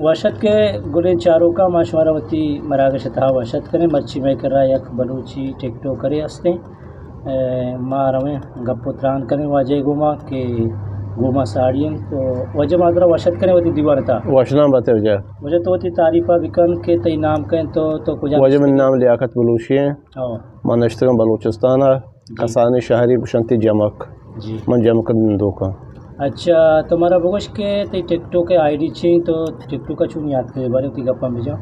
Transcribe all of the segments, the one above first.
وش اتکے گلیں چاروکاں، ما شمارا وتی مراگش ءِ تہا وش اتک کنیں۔ مرچی مئے کرا یک بلوچی ٹک ٹوکرے ہستیں۔ اے، ما رویں گپ ءُ تران کنیں واجہ ءِ گوما کہ گوما ساڑی انت۔ تو واجہ ما ترا وش اتک کنیں وتی دیوان ءِ تہا۔ وشنام بات ئے واجہ۔ واجہ تو وتی تعریف ءَ بکن کہ تئی نام کئے انت، تو، تو کجا واجہ؟ منی نام لیاقت بلوچی ایں۔ ہو۔ من نشتگاں بلوچستان ءَ۔ جی۔ کسانیں شہرے گوشنت جمک۔ جی۔ من جمک ءَ نندوکاں۔ اچھا، تو مارا بگوش کہ تئی ٹک ٹوک ءِ آئی ڈی چی انت، تو ٹک ٹوک ءَ چون یات کرے، بارے وتی گپاں بجن۔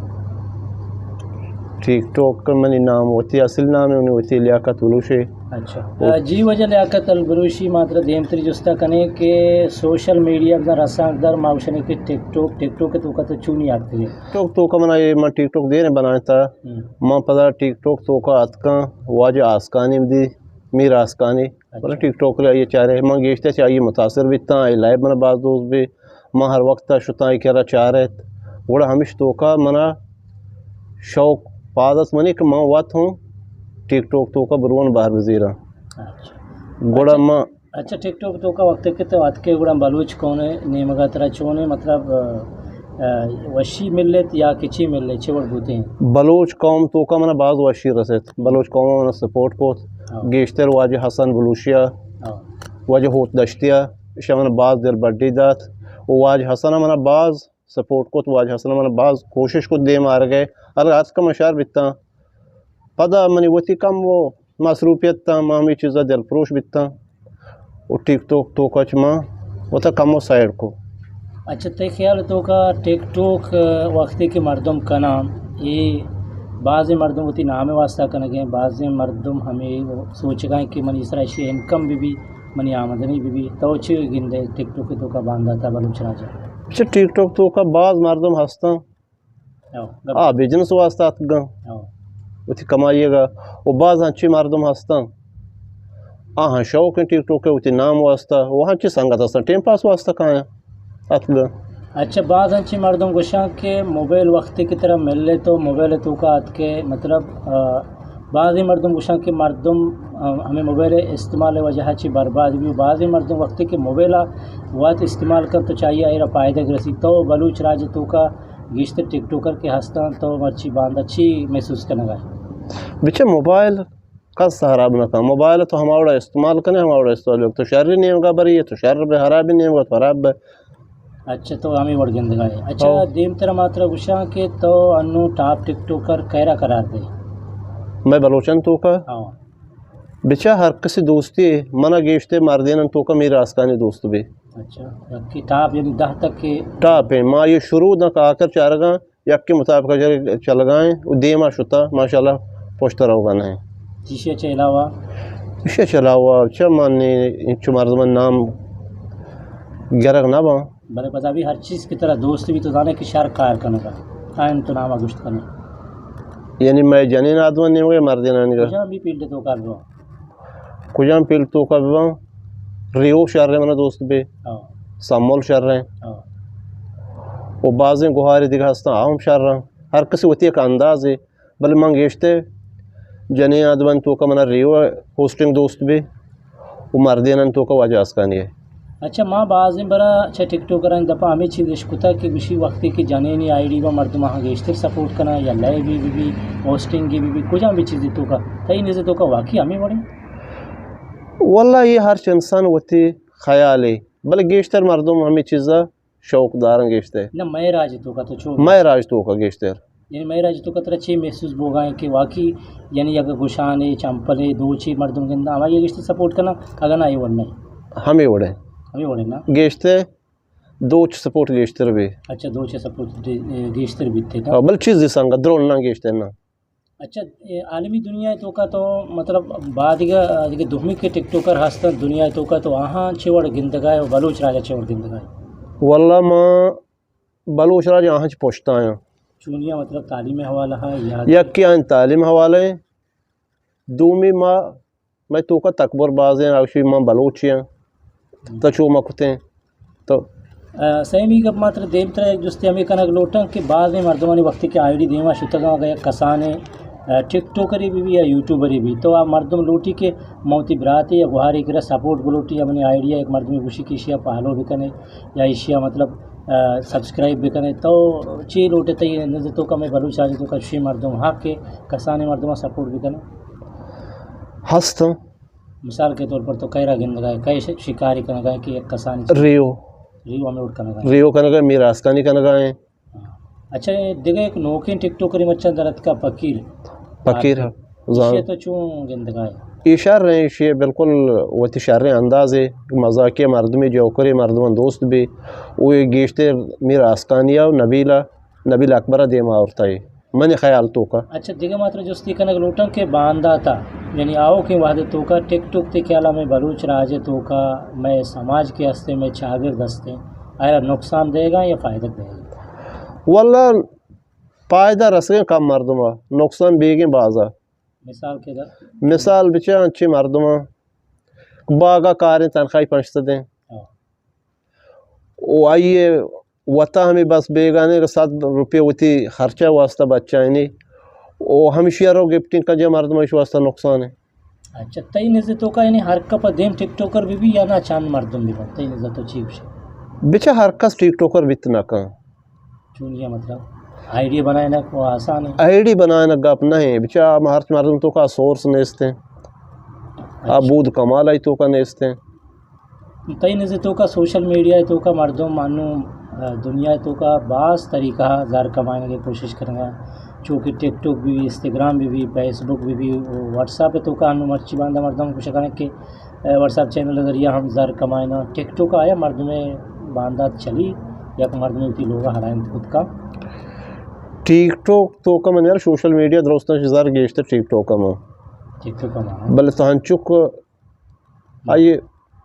ٹک ٹوک ءَ منی نام وتی اصل نام ایں، وتی لیاقت بلوشی۔ اچھا۔ او۔ آ، جی واجہ لیاقت البلوشی، ما ترا دیمتری جستا کنیں کہ سوشل میڈیا بزاں رسانکدر، ما گوشنے کہ ٹک ٹوک، ٹک ٹوک ءِ توکا تو چون یات کرے؟ ٹک ٹوک ءَ منا اے، من ٹک ٹوک دیر بنائینتا۔ ہم۔ من پدا ٹک ٹوک توکا اتکاں، واجہ آسکانی دی، میر آسکانی۔ اچھا۔ بلے ٹک ٹوک ءَ آئی ءَ چارے، من گیشتر چہ آئی ءَ متاثر بیتاں، آئی لائیو منا باز دوست بی۔ من ہر وقت ءَ شتاں آئی کرا چارت۔ گڑا ہمیش توکا منا شوق پاد ات منی کہ من وت ہوں ٹک ٹوک توکا برون بہر بزیراں۔ اچھا۔ گڑا اچھا۔ من اچھا، ٹک ٹوک توکا وقتے کہ تو اتکے گڑا بلوچ قوم ءِ نیمگا ترا چونے، مطلب، آ، آ، وشی ملت یا کہ چی ملت، چے وڑ بوتیں؟ بلوچ قوم توکا منا باز وشی رست۔ بلوچ قوم منا سپورٹ کت۔ ہاں۔ گیشتر واجہ حسن بلوشیا، ہاں۔ واجہ ہوت دشتیا، ایشاں منا باز دل بڈی دات۔ و واجہ حسن منا باز سپورٹ کت، واجہ حسن منا باز کوشش کت دیم آرگ ءِ۔ الگ اتکاں من شر بیتاں۔ پدا منی وتی کم و مصروفیت تاں، من ہمے چیزا دل پروش بیتاں و ٹک ٹوک توکا چہ من وتا کمو سائیڈ کو۔ اچھا، تئی خیال توکا ٹک ٹوک، آ، وقتے کہ مردم کناں، اے بازیں مردم وتی نام واسطہ کنگیں، بازیں مردم ہمے سوچگائیں کہ منی سرا اشی انکم بہ بی، منی آمدنی بہ بی۔ تو چے گندے ٹک ٹوک توکا بانداتا بلوچ راجا؟ اچھا، ٹک ٹوک توکا باز مردم ہستاں۔ ہو، گپ۔ آ بزنس واسطہ اتکگاں۔ ہو۔ وتی کمائی ءَ گا۔ و باز انچیں مردم ہستاں، آہاں شوق ایں ٹک ٹوک ءِ وتی نام واسطہ، و ہنچیں سنگت ہستاں ٹیم پاس واسطہ کایاں اتکگاں۔ اچھا، باز انچیں مردم گوشاں کہ موبائل وقتے کہ ترا ملے تو موبائل ءِ توکا اتکے، مطلب، آ، بازیں مردم گوشاں کہ مردم، آ، ہمے موبائل ءِ استعمال ءِ وجہ ءَ چہ برباد بی، و بازیں مردم وقتے کہ موبائل ءَ وت استعمال کن تو چاہیے ایرا فائدہ رسی۔ تو بلوچ راج ءِ توکا گیشتر ٹک ٹوکر کہ ہستاں، تو مرچی باندا چی محسوس کنگا ئے؟ بچہ موبائل کس خراب نہ کن۔ موبائل تو ہما وڑا استعمال کنے، ہما وڑا استعمال بکن۔ تو شر نیمگا بری، تو شر بے، خراب نیمگا تو خراب بے۔ اچھا، تو ہمے وڑ گندگا ئے۔ اچھا، ہو۔ دیمترا ما ترا گوشاں کہ تو انو ٹاپ ٹک ٹوکر کئے را قرار دے؟ مئے بلوچان توکا؟ ہاں۔ بچہ ہر کسی دوستی، منا گیشتے مردینان توکا میر آسکانی دوست بی۔ اچھا، یکی ٹاپ یعنی دہ تک کے؟ ٹاپ ایں، ما یہ شروع داں کہ آخر چارگاں، یکی مطابق چلگائیں و دیما شتا، ماشاءاللہ پشت روگا نہ ایں۔ ایشی چہ علاوہ؟ ایشی چہ علاوہ چہ من انچو مردمان نام گرگ نہ باں۔ بلے پدا بھی ہر چیز کی طرح دوست بھی تو زانے کہ شر کار کنگا، کائن تو ناما گوشت کنے۔ یعنی مئے جنین آدمان نیمگے مردینانی گا؟ کجام بھی فیلڈ توکا بباں؟ کجام فیلڈ توکا بباں؟ ریو شر ایں منا دوست بی۔ ہاں۔ سمول شر ایں۔ ہاں۔ و بازیں گوہاری دیگہ ہستاں، آ ہم شر ایں۔ ہر کسی وتی یک اندازے۔ بلے من گیشتے جنین آدمان توکا منا ریو پوسٹنگ دوست بی و مردینان توکا واجہ آسکانی ئے۔ اچھا، ما بازیں برا چہ ٹک ٹوکرانی دپا ہمے چیز اشکتا کہ گوشی وقتی کہ جنینی آئی ڈی با مردم آہاں گیشتر سپورٹ کنا یا لائیو بی بی، پوسٹنگ بی بی، کجام بھی چیزی توکا، تئی نزے توکا واقعی ہمے وڑیں؟ واللہ یہ ہرچ انسان وتی خیالے، بلے گیشتر مردم ہمے چیزا شوق دارن گیشتے۔ نہ، مئے راج توکا تو چو؟ مئے راج توکا گیشتر۔ یعنی مئے راج توکا ترا چے محسوس بوگا ایں کہ واقعی یعنی اگہ گوشانے، چمپلے، دوچے مردم گندا، ہمائی گیشتر سپورٹ کنا، اگہ نا اے وڑ نہیں؟ ہمے وڑے۔ ہمے وڑے نا؟ گیشتے دوچ سپورٹ گیشتر بی۔ اچھا، دوچ سپورٹ دے-، گیشتر بیتے نا؟ ہاں، بل چیز دی سنگت درون نہ گیشتے نا۔ اچھا، اے عالمی دنیا توکا تو مطلب بعد دگہ، دگہ دومی کے ٹک ٹوکر ہستن دنیا توکا تو آہاں چے وڑ گندگائے و بلوچ راجا چے وڑ گندگائے؟ واللہ ما بلوچ راج آہاں چہ پشتا آں۔ چونیا مطلب تعلیم حوالہ ہے یا؟ یکی آں تعلیم حوالہ ہے، دومی ما، مئے توکا تکبر بازیں، آ گوشی ما بلوچی آں، تو چو ما کتیں تو۔ آ، سیمی گپ ما ترا دیمترا یک جستے ہمے کنگ لوٹاں کہ بازیں مردمانی وقتی کہ آئی ڈی دیما شتگاں، اگہ یک کسانے، آ، ٹک ٹوکرے بی بی یا یوٹیوبرے بی، تو آ مردم لوٹی کہ من وتی براتے یا گوہارے کرا سپورٹ بلوٹی یا منی آئی ڈی یک مردمے گوشی کہ ایشیا پالو بکنے یا ایشیا مطلب آ، سبسکرائب بکنے۔ تو چی لوٹے تئی نزد توکا مئے بلوچ راج توکا چی مردم ہا کہ کسانیں مردم سپورٹ بکنے؟ ہستاں۔ مثال کے طور پر تو کئے را گندگا ہے، کئے ش-، شکاری کنگا ہے کہ یک کسانی چی؟ ریو۔ ریو ہمیں اڑ کنگا ہے۔ ریو کنگا ہے، میر آسکانی کنگا ہے۔ اچھا، دگہ یک نوکیں ٹک ٹاکرے مچاں در اتکا، پکیر۔ پکیر، ہاں، زان۔ ایشی تو چون گندگا ہے؟ اے شر ہیں، ایشی بالکل وتی شریں اندازے، مزاقی مردمے، جوکرے مردم دوست بی۔ او گیشتر میر آسکانیا و نبیلا، نبیل اکبر دیما آورتا ہے، منی خیال توکا۔ اچھا، دگہ ماترا جستی کنگ لوٹاں کہ بانداتا، یعنی آؤکیں وہد توکا ٹک ٹاک تے خیالا مئے بلوچ راج توکا، مئے سماج کے ہستے، مئے چاگرد ہستے، آیا نقصان دے گا یا فائدہ دے گا؟ واللہ، فائدہ رسگیں کم مردم ء، نقصان بیگیں باز ء۔ مثال کے در؟ مثال بچے انچیں مردم ء باغ ء کاریں تنخواہی پنچ سدیں۔ ہاں۔ او آئی ء وتا ہمیں بس بیگانے کہ صد روپے وتی خرچہ واسطہ بچائینی۔ او ہمشی ء رو گپٹنگ کنجا مردم ء ایش واسطہ نقصان ہے۔ اچھا، تئی نزد توکا یعنی ہر کپ دیم ٹک ٹاکر بی بی یا نا چند مردم بی بن؟ تئی نزد تو چی گوشے؟ بچا ہر کس ٹک ٹاکر بیت نہ کن۔ چونیا مطلب آئی ڈی بنائینگ و آسان ہے؟ آئی ڈی بنائینگ گپ نہ ہے، بچا ہم ہرچ مردم توکا سورس نیست ہیں۔ آ اچھا۔ بود کمال آئی توکا نیست ہیں۔ تئی نزد توکا سوشل میڈیا توکا مردم انو، آ، دنیا توکا باز طریقہ زر کمائینگ کی کوشش کرنگا، چونکہ ٹک ٹاک بی بی، انستاگرام بی بی، فیس بک بی بی، واٹس ایپ توکا انو مرچی باندا مردم کوشش کرنگ کہ، آ، واٹس ایپ چینل ذریعہ ہم زر کمائینا۔ ٹک ٹاک آیا مردم باندات چلی یا کہ مردم وتی لوگا ہرائنت کت کا؟ ٹک ٹاک توکا من یار سوشل میڈیا درستاں زر گیشتر ٹک ٹاک ما۔ ٹک ٹاک ما۔ بلے تو ہنچک آئی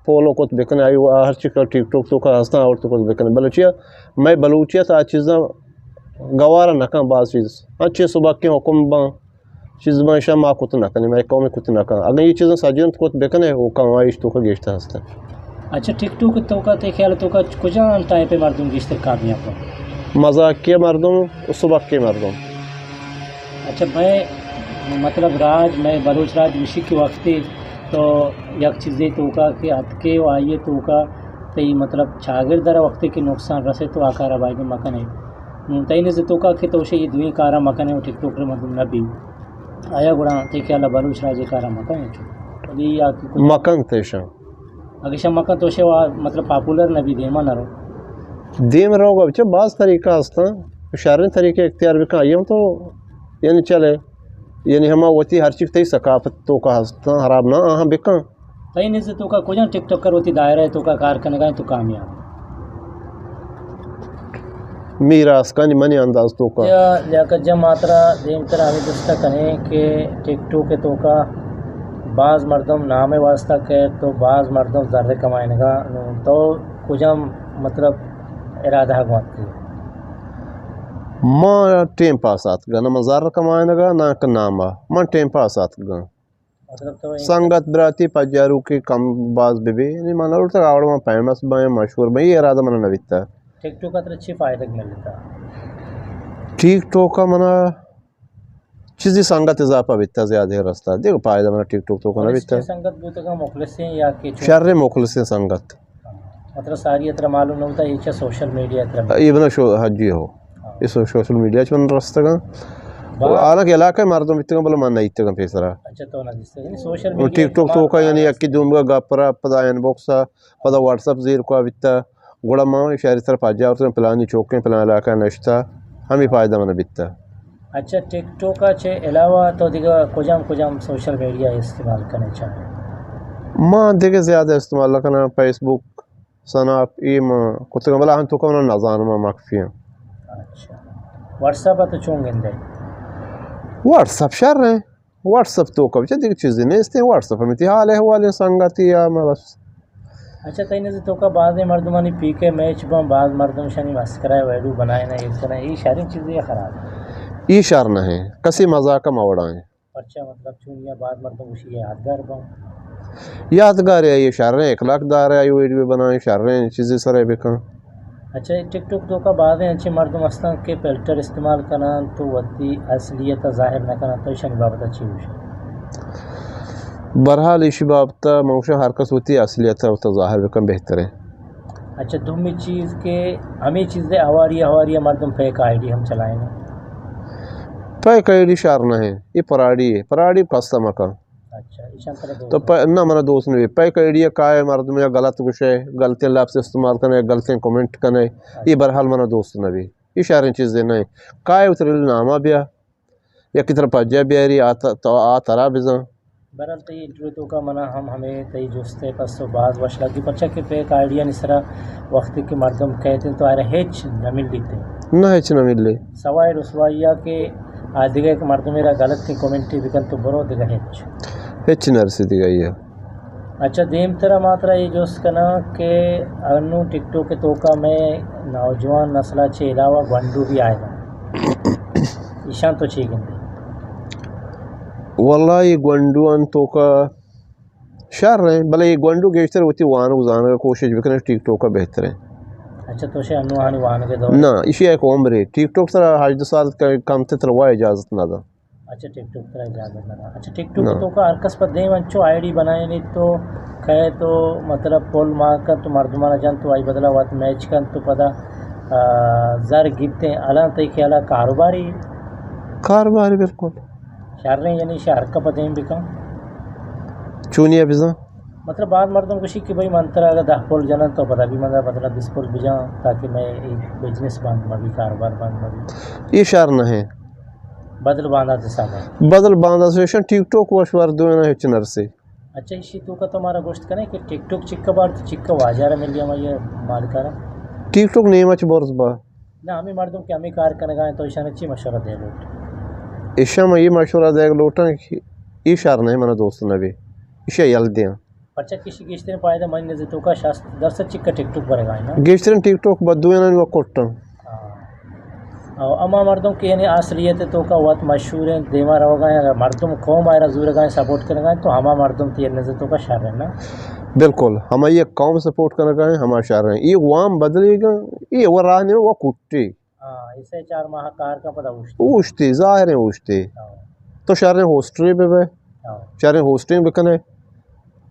فالو کت بکنے، آئی وا ہر چی کہ ٹک ٹاک توکا ہستاں آورت کت بکنے۔ بلوچیا، مئے بلوچیت آ چیزاں گوارا نہ کن باز چیز۔ انچیں سبکیں حکم باں، چیز باں ایشاں ما کت نہ کنیں، مئے قوم کت نہ کن۔ اگاں یہ چیزاں سجنت کت بکنے، او کمائش توکا گیشتر ہستن۔ اچھا، ٹک ٹاک توکا تے خیال توکا کجا ٹائپ مردم گیشتر کامیاب ہو؟ مزاقی مردم، سبکیں مردم۔ اچھا، مئے مطلب راج، مئے بلوچ راج وشی کے وقتی تو یک چیزے توکا کہ اتکے و آئیے توکا تئی مطلب چاگرد ء وقتے کہ نقصان رسے تو آ کارا باید مکنے۔ نوں تئی نزد توکا کہ تو شے یہ دوئیں کارا مکنے و ٹک ٹاک ء مردم نہ بی۔ آیا گڑا تئی خیال ء بلوچ راج ء کارا مکنے چو؟ ولی یا کہ کجا مکن تیشاں۔ اگہ شاں مکن تو شے وا مطلب پاپولر نہ بی، دیما نہ رو۔ دیم روگ ء چہ باز طریقہ ہستاں۔ شریں طریقے اختیار بکن، آئی ہم تو یعنی چلے۔ یعنی ہما وتی ہر چیز تئی ثقافت توکا ہستاں، خراب نہ آہاں بکن۔ تئی نزد توکا کجام ٹک ٹاکر وتی دائرہ توکا کار کنگا تو کامیاب؟ میراث کنی منی انداز توکا۔ یا لیاقت جان ماترا دیمتر ہمیں جستا کنیں کہ ٹک ٹاک توکا باز مردم نام واسطہ کہ تو باز مردم زر کمائنگا، نو تو کجام مطلب ارادہ گوانتی؟ ما ٹیم پاس آتکگا، نہ من زر کمائنگا، نہ کہ ناما، من ٹیم پاس آتکگا۔ مطلب تو سنگت براتی پجاروکی کم باز بہ بی، یعنی من لوٹتگ آوڑ من فیمس بیں، مشہور بیں، یہ ارادہ من نہ بیتا۔ ٹک ٹاک اترا چی فائدہ ملتا؟ ٹک ٹاک منا چیزی سنگت اضافہ بیتا، زیادہ رستا۔ دیکھو فائدہ منا ٹک ٹاک تو نہ بیتا۔ سنگت بوتگا مخلصیں یا کہ چون؟ شر مخلصیں سنگت۔ مطلب ساری اترا معلوم نہ ہوتا، یہ چا سوشل میڈیا اترا؟ یہ بنا شو حجی ہو۔ ہاں۔ یہ سو-، سوشل میڈیا چون رستگا۔ با- حالانکہ علاقہ مردم بیتگا، بلے من نہ ایتگا پیسرا۔ اچھا، تو نہ دیستے۔ یعنی سوشل میڈیا ٹک ٹاک توکا یعنی یکی دومگا گپ را پدا ان باکس پدا واٹس ایپ زیر کو بیتا۔ گڑا ما شہری طرف آ جاورتن، پلانی چوکیں، پلان علاقہ نشتا، ہمیں فائدہ من بیتا۔ اچھا، ٹک ٹاک ء چہ علاوہ تو دیگہ کجام کجام سوشل میڈیا استعمال کنے چاہے؟ ما دیگہ زیادہ استعمال نہ کناں، فیس بک، سناپ، اے ما کتگاں، بلے آہن توکا من نزاناں، ما مخفی آں۔ اچھا، واٹس ایپ ء تو چون گندے؟ واٹس ایپ شر ہے۔ واٹس ایپ توکا بچا دیگہ چیزے نیست، واٹس ایپ ہمیتی حال احوال سنگتی یا ما بس۔ اچھا، تئی نزد توکا بازیں مردمانی پیک ء میچ بن، باز مردم شانی مسکرا ویڈیو بنائیں، یہ کریں، یہ شریں چیزے یا خراب؟ یہ شر نہ ہے، کسی مذاق ء ما وڑائیں۔ پرچا مطلب چون یا باز مردم گوشی یادگار بن؟ یادگار ہے، یہ شریں اخلاق دار ہے، یہ ویڈیو بنائیں، شریں چیزے سر بکن۔ اچھا، ٹک ٹاک توکا بازیں انچیں مردم ہستن کہ فلٹر استعمال کنن تو وتی اصلیت ظاہر نہ کنن، تو ایشانی بابت چی گوشے؟ بہرحال ایشی بابت من گوشاں ہر کس وتی اصلیت وتا ظاہر بکن بہتریں۔ اچھا، دومی چیز کہ ہمے چیز ءِ ہواری ہواری ءَ مردم فیک آئی ڈی ہم چلائیں۔ فیک آئی ڈی شر نہ ایں، اے پراڈی ایں، پراڈی کستہ مکن۔ اچھا، ایشان ترا دوست تو نہ؟ پ-، نہ، منا دوست نہ بی۔ فیک آئی ڈی ءَ کائے مردم یا غلط گوشے، غلطیں لفظ استعمال کنے، غلطیں کمنٹ کنے، اچھا۔ اے بہرحال منا دوست نہ بی۔ اے شریں چیزے نہ ایں۔ کائے وترا نامہ بیا، یکے ترا پجا بیاری، آ ت-، تو آ ترا بزاں۔ بہرحال تئی انٹرویو توکا منا ہم ہمے تئی جست ءِ پسو باز وش لگی، پرچا کہ فیک آئی ڈیانی سرا وقتی کہ مردم کئیت انت تو آئرا ہچ نہ ملیت۔ نہ، ہچ نہ ملی۔ سوائے رسوائی ءَ کہ آ دگہ کہ مردمے را غلطیں کمنٹے بکنت تو برو دگہ ہچ۔ ہچ نہ رسی دگہ آئی ءَ۔ اچھا، دیمترا ما ترا اے جست کناں کہ انوں ٹک ٹاک ءِ توکا مئے نوجوان نسل ءَ چہ علاوہ گونڈو بھی آئیگا، ایشاں تو چے گندے؟ واللہ اے گونڈوانی توکا شر ایں، بلے اے گونڈو گیشتر وتی وانگ ءُ زانگ ءَ کوشش بکنے، ٹک ٹاک ءَ بہتر ایں۔ اچھا، تو شے انوں آنی وانگ ءِ دور؟ نہ، ایشی یک عمرے، ٹک ٹاک سرا ہژدہ سال ک-، کم تر ترا وا اجازت نہ دا۔ اچھا، ٹک ٹاک ترا اجازت نہ دا۔ اچھا، ٹک ٹاک نہ۔ توکا ہر کس پہ دیم انچو آئی ڈی بنائینی تو کئے تو مطلب پول مان کن تو مردمانا جن تو آئی بدلا وت میچ کن تو پدا، آ، زر گیتے۔ الان تئی خیالا کاروباری؟ کاروباری بالکل۔ شریں، یعنی شہر کا پہ دیم بکن؟ چونی ءَ بزاں؟ مطلب باز مردم گوشی کہ بھئی من ترا اگہ دہ پول جنن تو پدا بھی من ترا بدلا بیست پول بجاں تاکہ مئے اے بزنس بند مہ بی، کاروبار بند مہ بی۔ اے شر نہ ایں۔ بدل باندات حساب ءَ۔ بدل باندات ایشاں ٹک ٹاک وش، ور دوئیناں ہچ نرسی۔ اچھا، ایشی توکا تو مارا گوشت کنے کہ ٹک ٹاک چکا بارت، چکا واجہ را ملی ہمائی مالکارا؟ ٹک ٹاک نیمچ برز با۔ نہ، ہمے مردم کہ ہمے کار کنگا انت تو ایشانا چی مشورہ دے لوٹ؟ ایشاں ما اے مشورہ دیگ لوٹاں کہ اے شر نہ ایں، منا دوست نہ بی۔ ایشی یل دیاں۔ پرچا کہ ایشی گیشتریں فائدہ منی نزے توکا شست درسد چکا ٹک ٹاک برگا انت نا؟ گیشتریں ٹک ٹاک بدوینانی و کٹاں۔ ہاں۔ او ہما مردم کہ یعنی اصلیت توکا وت مشہور انت، دیما روگا انت، اگر مردم قوم آئرا زورگا انت، سپورٹ کنگا انت، تو ہما مردم تئی نزے توکا شر انت نا؟ بالکل، ہما یک قوم سپورٹ کنگا انت، ہما شر انت۔ اے وام بدلیگا، اے و راہ نیمہ و کٹی۔ ہاں، اے سے چار ماہ کار کا پدا اوشتی۔ اوشتی، ظاہر ایں اوشتی۔ ہاں۔ تو شریں ہوسٹرے بہ بئے، ہاں۔ شریں ہوسٹنگ بکنے۔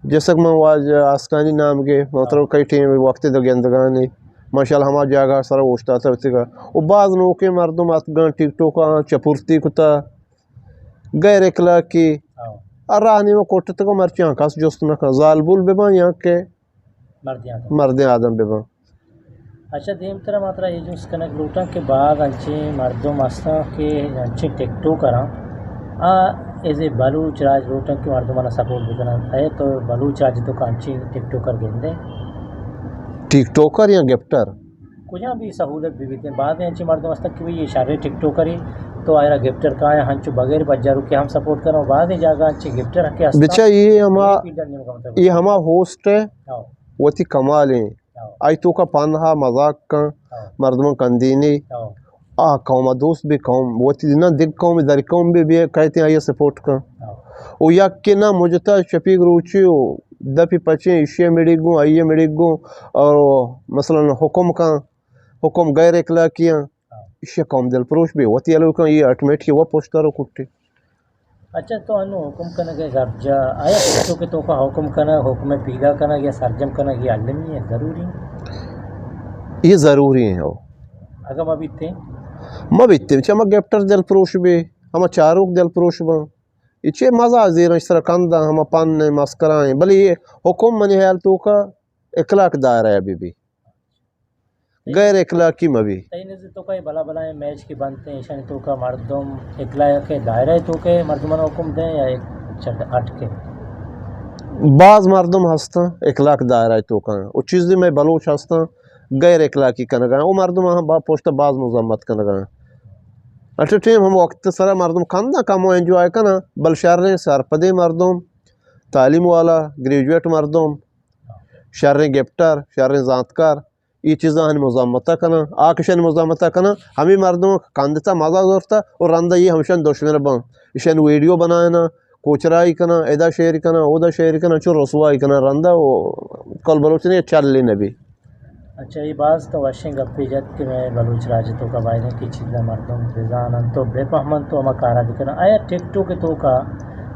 جیسا کہ من واجہ آسکانی نام گے، مطلب ہاں۔ کئی ٹیم وقت دو گندگانی، ماشاءاللہ ہما جاگہ سر اوشتاتا وتیگا۔ و باز نوکیں مردم اتکگاں ٹک ٹوکا چپرتی کتا، غیر اخلاقی۔ ہاں۔ ا راہ نیمہ کٹتگا مرچی آں کس جست نہ کن۔ زالبول بباں یا کہ مردیں آدم۔ مردیں آدم بباں۔ اچھا، دیمترا ما ترا اے جست کنگ لوٹاں کہ باز انچیں مردم ہستاں کہ انچیں ٹک ٹوکراں، آ ایز اے بلوچ راج لوٹاں کہ مردمانا سپورٹ بکناں۔ اے تو بلوچ راج توکا انچیں ٹک ٹوکر گندے؟ ٹک ٹوکر یا گفٹر؟ کجام بھی سہولت بہ بیتیں، بازیں انچیں مردم ہستاں کہ بھئی اے شریں ٹک ٹوکرے تو آئرا گفٹر کایاں، ہنچو بغیر پجاروکے ہم سپورٹ کناں، بازیں جاگہ انچیں گفٹر کہ ہستاں۔ بچا اے ہما، اے فیلڈ ءَ نیمگا مطلب اے ہما ہوسٹ ایں، ہاں۔ وتی کمال ایں۔ ہاں۔ آئی توکا پند ہا مذاق کن، ہاں۔ مردماں کندینی۔ ہاں۔ آ قوم ءَ دوست بی، قوم وتی نہ دگ قوم، دری قوم بی بی کہتے آئی سپورٹ کن۔ ہاں۔ او یک کہ نہ مجتا شپیگ روچی او دپی پچیں ایشی مڑی گوں، آئی مڑی گوں، اور مثلاً حکم کن، حکم غیر اخلاقی ایں۔ ہاں۔ ایشی قوم دل پروش بی، وتی الو کن، یہ آٹومیٹک وہ پوسٹر و کٹی۔ اچھا، تو انوں حکم کنگ ءِ گپ جا، آیا ٹک ٹوک ءِ توکا حکم کنگ، حکم ءِ پیدا کنگ یا سرجم کنگ، یہ المی ایں، ضروری ایں؟ یہ ضروری ایں، ہو۔ اگاں مہ بیتیں؟ مہ بیتیں، چہ ہما گفٹر دل پروش بی، ہما چاروک دل پروش باں۔ یہ چے مزہ زیراں، اس طرح کنداں، ہما پن ایں، مسکرا ایں، بلے یہ حکم منی خیال توکا اخلاق دائرہ بی بی۔ غیر اخلاقی مہ بی۔ تئی نزد توکا یہ بلا بلائیں میچ کہ بنت ایں، ایشانی توکا مردم اخلاق ءِ دائرہ ءِ توکا مردماں حکم دیں یا ایک چھٹ اٹکے؟ باز مردم ہستاں اخلاق دائرہ ءِ توکا، او چیزے مئے بلوچ ہستاں غیر اخلاقی کنگا، او مردم ہم با پشت باز مذمت کنگا۔ اٹے ٹیم ہم وقت سرا مردم کنداں، کم و انجوائے کناں، بل شریں سرپدیں مردم، تعلیم والا، گریجویٹ مردم، شریں گفٹر، شریں زانتکار، اے چیزاں ہنی مزاحمت ءَ کناں، آ کشانی مزاحمت ءَ کناں، ہمے مردم کندتا مزہ زرتا و رندا اے ہمشان دشمن باں، ایشان ویڈیو بنائیناں، کوچرائی کناں، ادا شیئر کناں، اودا شیئر کناں، چو رسوائی کناں، رندا و کل بلوچ نے چلی نبی۔ اچھا، اے باز تو وشیں گپے جت کہ مئے بلوچ راج توکا باید انت کہ چیزا مردم بزاننت و بفہمنت و ہما کارا بکننت۔ آیا ٹک ٹوک توکا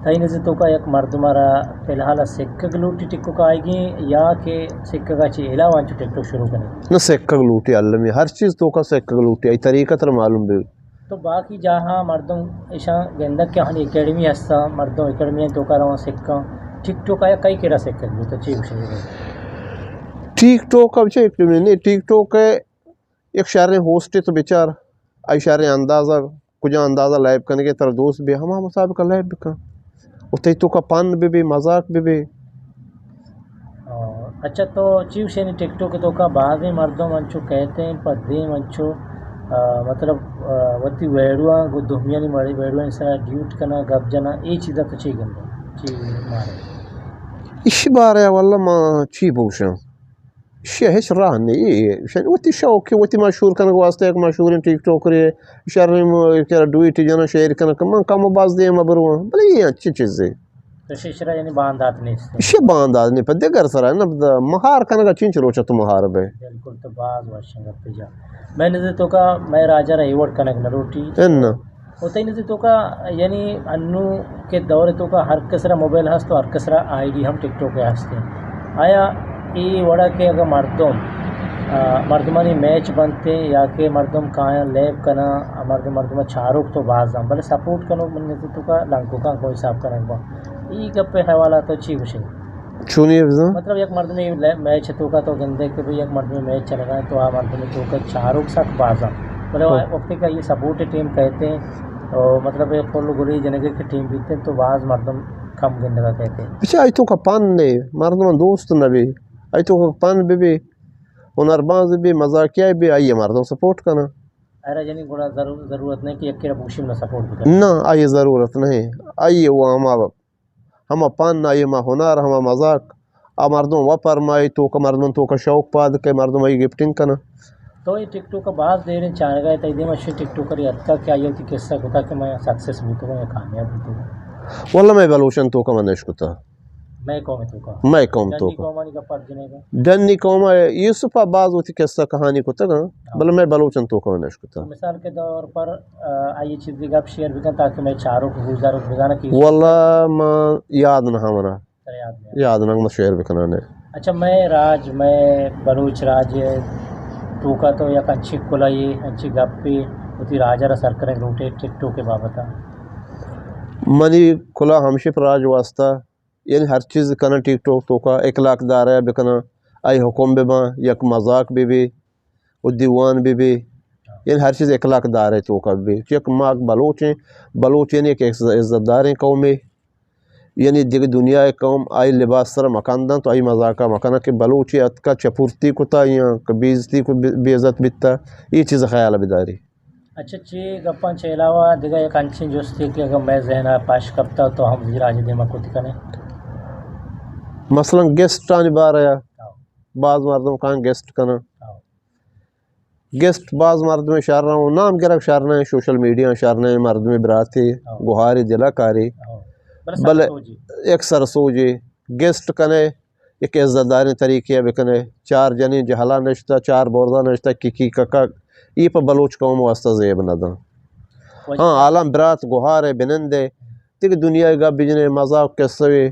تئی نزے توکا یک مردم را فی الحال سکگ لوٹی ٹک ٹوک آئیگی یا کہ سکگ چی علاوہ انچو ٹک ٹوک شروع کنی؟ نہ، سکگ لوٹی المی، ہر چیز توکا سکگ لوٹی، ای طریقہ تر معلوم بی۔ تو باقی جاہاں مردم ایشاں گندگ کہ ہنی اکیڈمی ہستاں، مردم اکیڈمی توکا رواں سکاں، ٹک ٹوک آیا کئی کرا سکگ بی تو چی گوشے؟ ٹک ٹوک اب چے اکیڈمی نہیں، ٹک ٹوک ہے یک شریں ہوسٹے تو بچار، آئی شریں اندازہ، کجا اندازہ لیب کنگے ترا دوست بی، ہما مطابق لیب بکن۔ و تئی توکا پن بہ بی، مذاق بہ بی۔ آ، اچھا، تو چی گوشے نی ٹک ٹوک توکا بازیں مردم انچو کہتے ہیں پہ دیم انچو، آ، مطلب، آ، وتی ویڈیو گو دومیانی مڑی ویڈیو سرا ڈیوٹ کنا، گپ جنا، اے چیزا تو چی گندے؟ چی مارے؟ اسی بارے واللہ ما چی بوشاں؟ ایشی ء ہچ راہ نہ ایں۔ ایشانی وتی شوق ء، وتی مشہور کنگ واسطہ یک مشہوریں ٹک ٹوکرے، شریں م-، کرا ڈویٹ جناں، شیئر کناں کہ من کم و باز دیم ء برواں۔ بلے اے انچیں چیزے۔ تو ایشی ء را یعنی باندات نیست۔ ایشی ء باندات نہیں، پہ دگر سرا نہ، پہ مہار کنگ ء چنچ روچ ء تو مہار بے۔ بالکل، تو باز وشیں گپے جا۔ میں نزے توکا، میں راجا را ایوارڈ کنگ نہ لوٹی۔ اناں۔ و تئی نزے توکا یعنی انو کہ دور توکا ہر کس را موبائل ہست و ہر کس را آئی ڈی ہم ٹک ٹوک ء ہست انت۔ آیا اے وڑا کہ اگہ مردم، آ، مردمانی میچ بنت یا کہ مردم کایاں لیب کناں، آ، مردم، مردم چاروک تو باز انت، بلے سپورٹ کنوک من نزے توکا لنکوکاں کو حساب کنگ با۔ ای گپ حوالہ تو چی گوشے؟ چونی بزاں؟ مطلب، یک مردمے لے-، میچ توکا تو گندے کہ بھئی، یک مردمے میچ چلگا ہے، تو آ مردمے توکا چاروک سک بازا۔ مطلب، ہاں۔ وقتی کہ یہ سپورٹ ٹیم کہتے ہیں، تو مطلب، یہ فل گلی جنگے کی ٹیم بیتے ہیں، تو باز مردم کم گندگا کہتے ہیں۔ اچھا، آئی توکا پن نے، مردم دوست نہ بی۔ آئی توکا پن بی بی، ہنر باز بی، مزاقیہ بی، آئی مردم سپورٹ کنا۔ ارے یعنی گڑا ضرور-، ضرورت نہیں کہ یکی را بوشی منا سپورٹ بکن۔ نہ، آئی ضرورت نہیں۔ آئی وہ ہما ہما پن، آئی ہما ہنر، ہما مزاق، آ مردم و پرمائی توکا، مردم توکا شوق پاد کہ مردم آئی گفٹنگ کنا۔ تو اے ٹک ٹوک ء باز دیریں چارگا ہے، تئی دیما شی ٹک ٹوکرے اتکا کہ آئی وتی قصہ کتا کہ میں سکسیس بوتگوں یا کامیاب بوتگوں؟ واللہ میں بلوچن توکا من نشکتا۔ میں قوم توکا؟ میں قوم ڈنی توکا۔ قومانی گپ ات جنے گا؟ ڈنی قوم یوسف ء باز وتی قصہ کہانی کتگاں، ہاں۔ بلے میں بلوچن توکا من نشکتا۔ مثال کے طور پر، آ، آئی چیزی گپ شیئر بکن تاکہ میں چاروک گوشداروک بزاناں کہ واللہ ما یاد نہ منا۔ ترا یاد نہیں۔ یاد نہ، ما شیئر بکناں نے۔ اچھا، میں راج، میں بلوچ راج توکا تو یک انچی کلائی، انچی گپی، وتی راجا را سر کرنے لوٹے ٹک ٹوک کے بابتا۔ منی کلا ہمشی پر راج واسطہ، یعنی ہر چیز کناں ٹک ٹوک توکا، اخلاق دارے بکناں، آئی حکم بباں، یک مزاق ببی، و دیوان بہ بی، یعنی ہر چیز اخلاق دارے توکا بہ بی۔ چیک ما بلوچ ہیں، بلوچ یعنی یک عز-، عزت داریں قومے، یعنی دگہ دنیا قوم آئی لباس سر مکان داں تو آئی مذاقہ مکان کہ بلوچی اتکا چپورتی کتا یا کہ بے عزتی کو بے، بے عزت بیتا، یہ چیز خیال بداری۔ اچھا، چی گپاں چہ علاوہ دگہ یک انچیں جستے کہ اگر میں ذہن پاش کپتا تو ہم وزیر راج دیما کت کنے؟ مثلاً گیسٹانی بارے باز مردم کان گیسٹ کنن۔ ہاں۔ گیسٹ باز مردمے شر نہ، نام گرگ شر نہ، سوشل میڈیا شر نہ، مردمے براتے، ہاں۔ گوہاری دلا کاری۔ ہاں۔ بلے بلے سر سوجی۔ یک سر سوجی، گیسٹ کنے، یک عزت داریں طریقے بکنے، چار جنیں جہلا نشتا، چار برزا نشتا، ککی ککا، یہ پہ بلوچ قوم واسطہ زیب نہ داں۔ وجہ ہاں، عالم برات گوہارے بنندے، تک دنیا گپ بجنے، مزاق قصہ وے،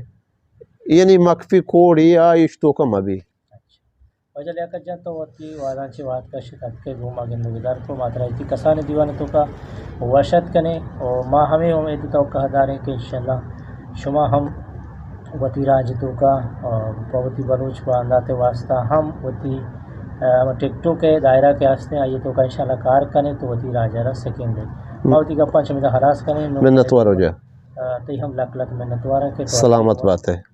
یعنی مخفی کوڑی آ ایش توکا مبی۔ اچھا۔ واجہ لیاقت جان، تو وتی وہداں چہ وہد کش اتکے گوں ما گند و گدار کو، ما ترا وتی کسانیں دیوان توکا وش اتک کنیں و ما ہمے امید و توقع داریں کہ انشاءاللہ شما ہم وتی راج توکا، آ، پہ وتی بلوچ باندات واسطہ ہم وتی، آ، ٹک ٹوک ء دائرہ کہ ہستیں آئی توکا انشاءاللہ کار کنیں تو وتی راج را سکین دے۔ ما وتی گپاں چمیدا خلاص کنیں۔ منتوار ہو جا۔ آ، تئی ہم لک لک منتوار ہیں کہ تو سلامت بات ہے۔